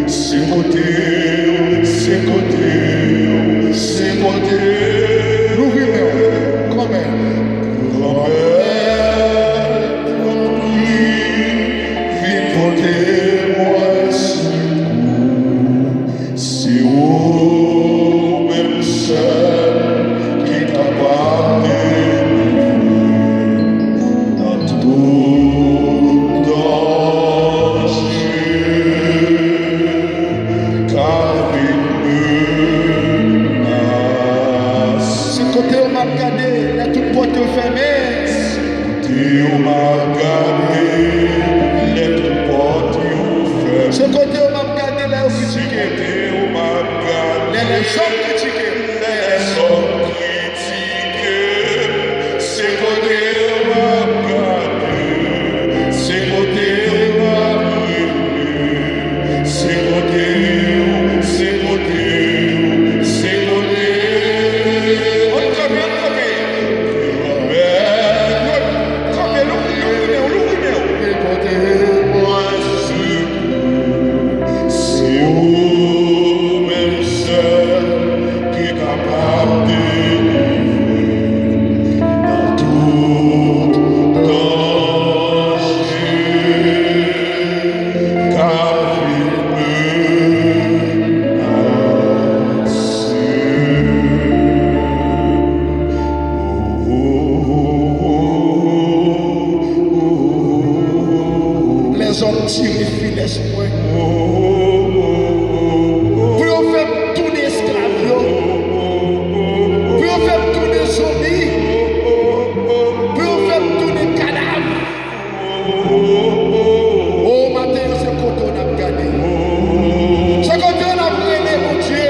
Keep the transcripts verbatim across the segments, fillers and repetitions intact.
Se kote w, se kote w, se kote w. Louvri men w, Granmèt. Granmèt, tanpri, vin pote mwen sekou. Se ou menm sèl ki kapab delivre nan tout danje k ap vin menase. Se kote w m ap gade lè tout pòt yo fèmen. Se kote w m ap gade lè tout pòt yo fèmen. Se kote w m ap gade lè yo kritike m. Se kote w m ap gade lè lèzòm kritike m. Lè lèzòm kritike m. Se kote w m ap gade. Se kote w m ap rele. Se kote w, se kote w, se kote w. Ann kanpe, ann kanpe. Kanpe, louvri, louvri men w, louvri men w. Se kote mwen sekou. Se ou menm sèl ki kapab delivre nan tout danje k ap vin menase. Lèzòm tire filè sou mwen. Pou yo fè m tounen esklav yo. Pou yo fè m tounen zonbi. Pou yo fè m tounen kadav. O, maten an, se kote w n ap gade. Se kote w n ap rele, Bondye.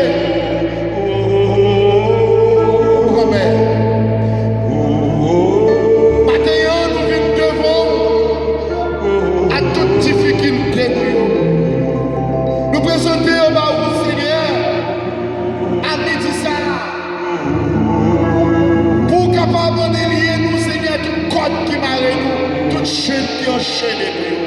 Granmèt. Maten an, nou vin devan w ak tout difikilte nou yo. Nou prezante yo ba ou, Senyè, a midi sa a. Pou w kapab delivre nou, Senyè, tout kòd ki mare nou, tout chenn ki anchennen nou yo.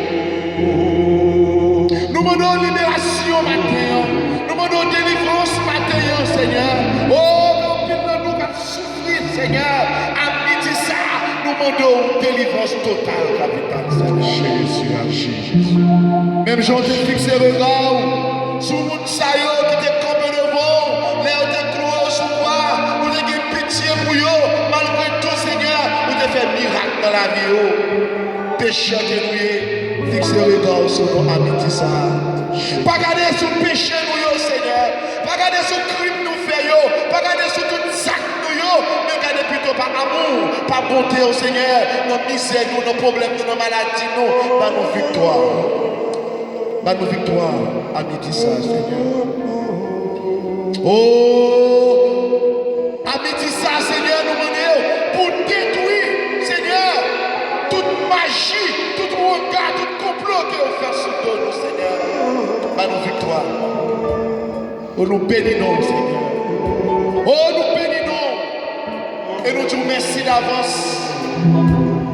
Nou mande w liberasyon maten an. Nou mande w delivrans maten an, Senyè. O, gen anpil nan nou k ap soufri, Senyè. A midi sa a, nou mande w delivrans total, kapital, Senyè. Jezi, aji, Jezi. Menm jan w te fikse rega w sou moun sa yo ki te kanpe devan w, lè yo te kloure w sou kwa, ou te gen pitye pou yo, malgre tou, Senyè, ou te fè mirak nan lavi yo. Pechè ke nou ye, fikse rega w sou nou a midi sa a. Pa gade sou peche nou yo, Senyè. Pa gade sou krim nou fè yo. Pa gade sou tout zak nou yo. Men gade pito pa amou w, pa bonte w, Senyè. Nan mizè nou, nan pwoblèm nou, nan maladi nou, ban nou viktwa. Ban nou viktwa a midi sa a, Senyè. O, a midi sa a, Senyè, nou mande w pou w detwi, Senyè, tout maji, tout wanga, tout konplo ke yo fè sou do nou, Senyè. Ban nou viktwa. O, nou beni non w, Senyè. O, nou beni non w. E nou di w mèsi davans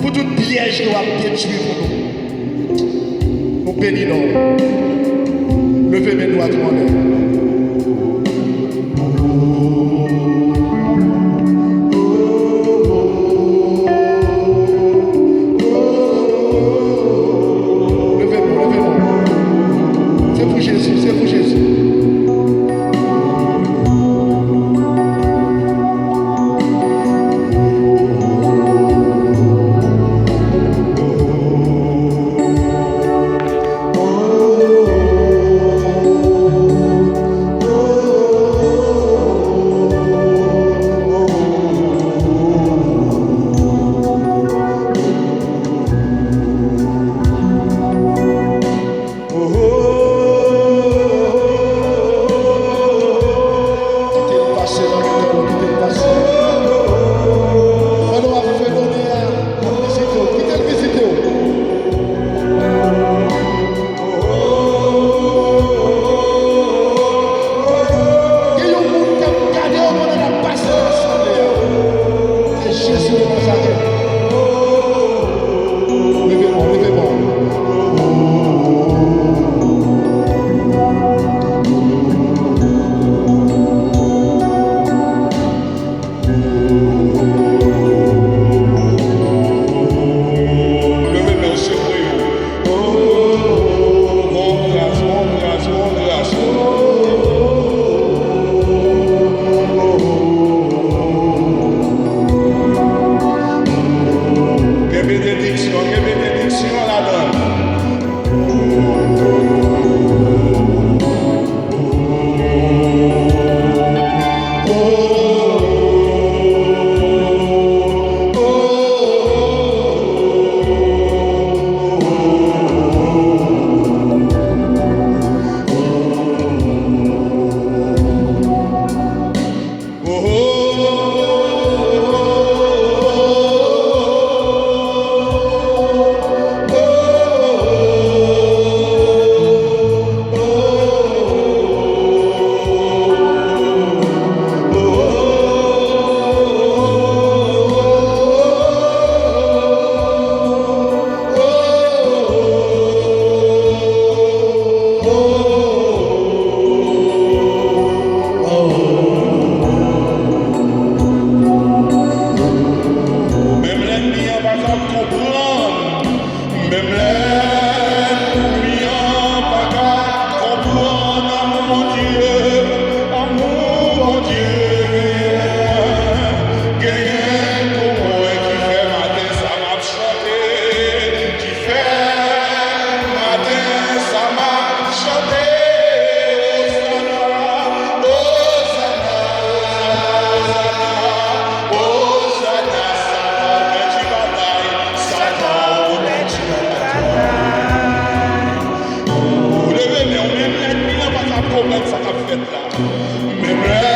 pou tout pyèj nou ap detwi pou nou. Nou beni non w. Leve men dwat ou anlè. Leve men w, leve men w. Se pou Jezi, se pou Jezi. Ap konprann sa k ap fèt la. Menm lè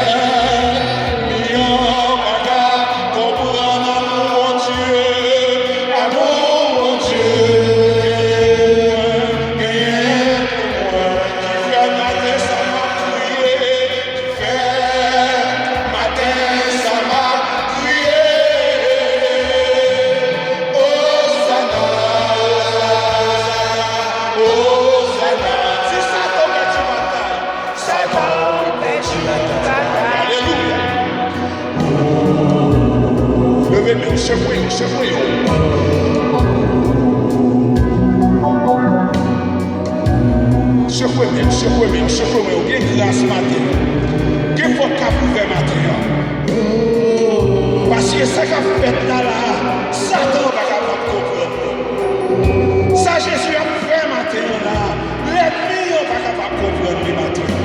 mi an pa ka konprann amou Bondye, amou Bondye genyen pou mwen, ki fè maten sa m ap kriye, ki fè maten sa m ap kriye. Osana, Osana, Osana. Ti Satan pèdi batay. Satan pèdi batay. Alelouya. Leve men w, sekwe yo, sekwe yo. Sekwe men w, sekwe men w, sekwe men w. Gen gras maten an. Gen pòt k ap ouvè maten an. Paske sa k ap fèt la la a, Satan pa kapab konprann li. Sa Jezi ap fè maten an la a, lènmi an pa kapab konprann li maten an.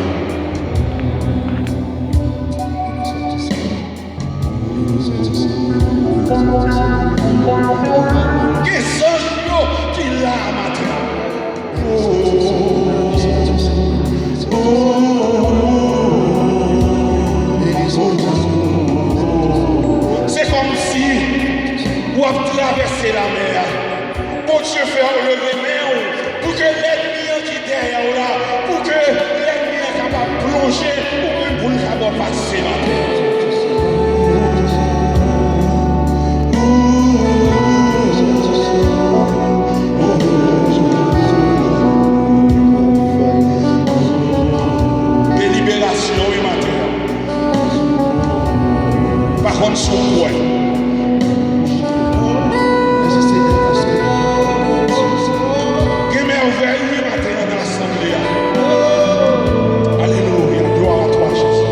Gen zanj yo ki la a maten an. Se kòmsi w ap travèse lamè a. Bondye fè w leve men w pou ke lènmi an ki dèyè w la, pou ke lènmi an kapab plonje, ou menm pou l ka ba w pase maten. Gen liberasyon, wi, maten an. Pa konn si w kwè. Gen mèvèy, wi, maten an nan asanble a. Alelouya, glwa a twa, Jezi.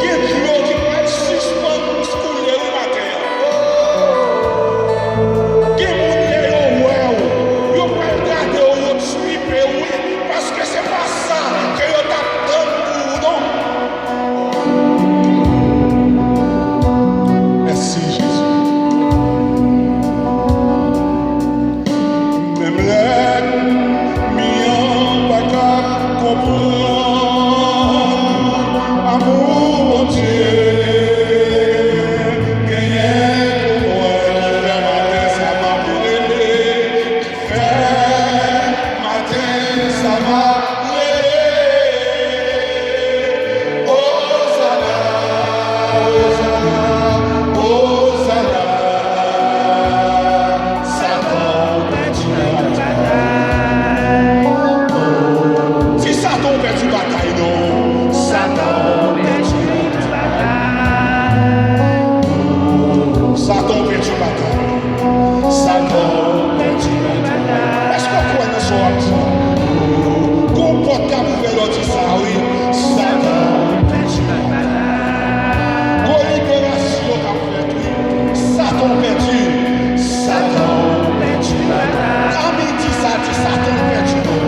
Gen dlo ki pral sispann koule, wi, maten an. Gen moun, lè yo wè w, yo pral gade w, yo tripe w, wi, paske se pa sa ke yo t ap tann pou ou, non. Mèsi, Jezi. Menm lè mi an pa ka konprann amou Bondye genyen pou mwen, ki fè maten sa m ap rele, ki fè maten sa m ap rele. Osana, Osana, Osana. Satan, w pèdi batay. Di Satan, w pèdi batay, non. Satan, w pèdi batay. Satan, w pèdi batay. Satan, w pèdi batay. Èske w kwè nan sa w ap di? Gon pòt k ap ouvè lè w di sa, wi. Satan, w pèdi batay. Gon liberasyon k ap fèt, wi. Satan, w pèdi. Satan, w pèdi batay. Ami, di sa, di Satan, w pèdi, non.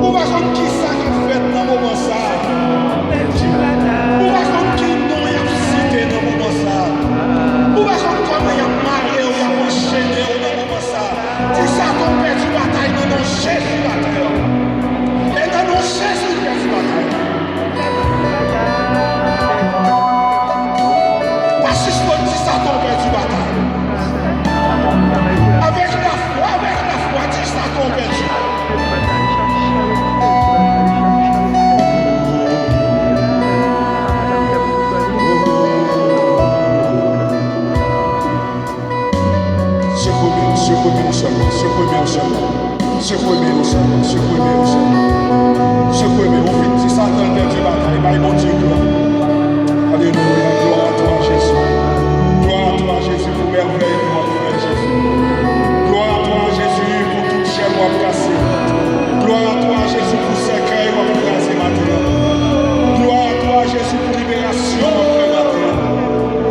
Ou pa konn ki sa k ap fèt nan moman sa a. Ou pa konn ki non y ap site nan moman sa a. Ou pa konn kòman y ap mare w, y ap anchene w nan moman sa a. Di Satan, w pèdi batay nan non Jezi maten an. E nan non Jezi, w pèdi batay. Pa sispann di Satan, w pèdi batay. Avèk lafwa, avèk lafwa, di Satan, w pèdi. Sekwe men w, sekwe men w sèlman, sekwe men w sèlman. Sekwe men w sèlman, sekwe men w sèlman. Sekwe men w, fin di Satan pèdi batay, bay Bondye glwa. Alelouya, glwa a twa, Jezi. Glwa a twa, Jezi, pou mèvèy nou w ap fè, Jezi. Glwa a twa, Jezi, pou tout chèn w ap kase. Glwa a twa, Jezi, pou sèkèy w ap kraze maten an. Glwa a twa, Jezi, pou liberasyon w ap fè maten an.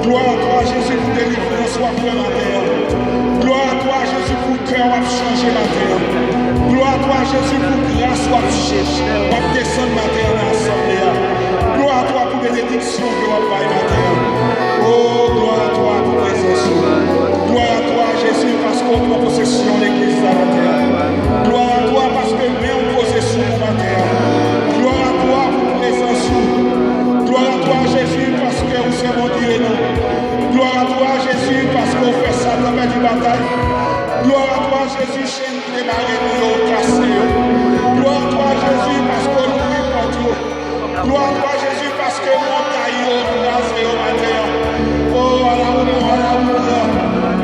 Glwa a twa, Jezi, pou delivrans w ap fè maten an. Glwa a twa, Jezi, pou kè w ap chanje maten an. Glwa a twa, Jezi, pou gras w ap chèche, w ap desann maten an nan asanble a. Glwa a twa pou benediksyon ke w ap bay maten an. O, glwa a twa pou prezans ou. Glwa a twa Batay. Glwa a twa, Jezi, chenn ki te mare nou yo, ou kase yo. Glwa a twa, Jezi, paske w louvri pòt yo. Glwa a twa, Jezi, paske montay yo kraze yo atè a. O, ala ou bon, ala ou gran.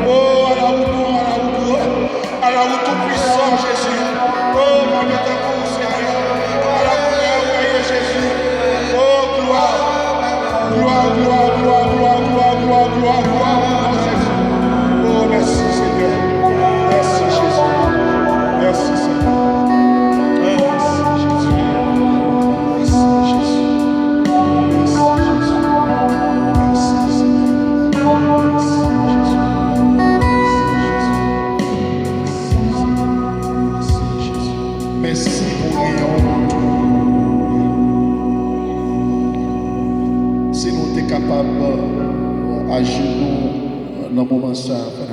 O, ala ou bon, ala ou gran. Ala ou toupwisan, Jezi. O, pa gen tankou w, Senyè. Ala ou mèvèye, Jezi. O, glwa. Glwa, glwa, glwa, glwa, glwa, glwa, glwa, glwa, glwa, Jezi. O, mèsi, Senyè. Mèsi, Jezi. Mèsi, Senyè. Mèsi, Jezi. Mèsi, Jezi. Mèsi, Jezi. Mèsi, Jezi. Mèsi, Jezi. Mèsi, Jezi. Mèsi, Jezi. Mèsi pou reyon. Si nou te kapab ajenou nan moman sa, fè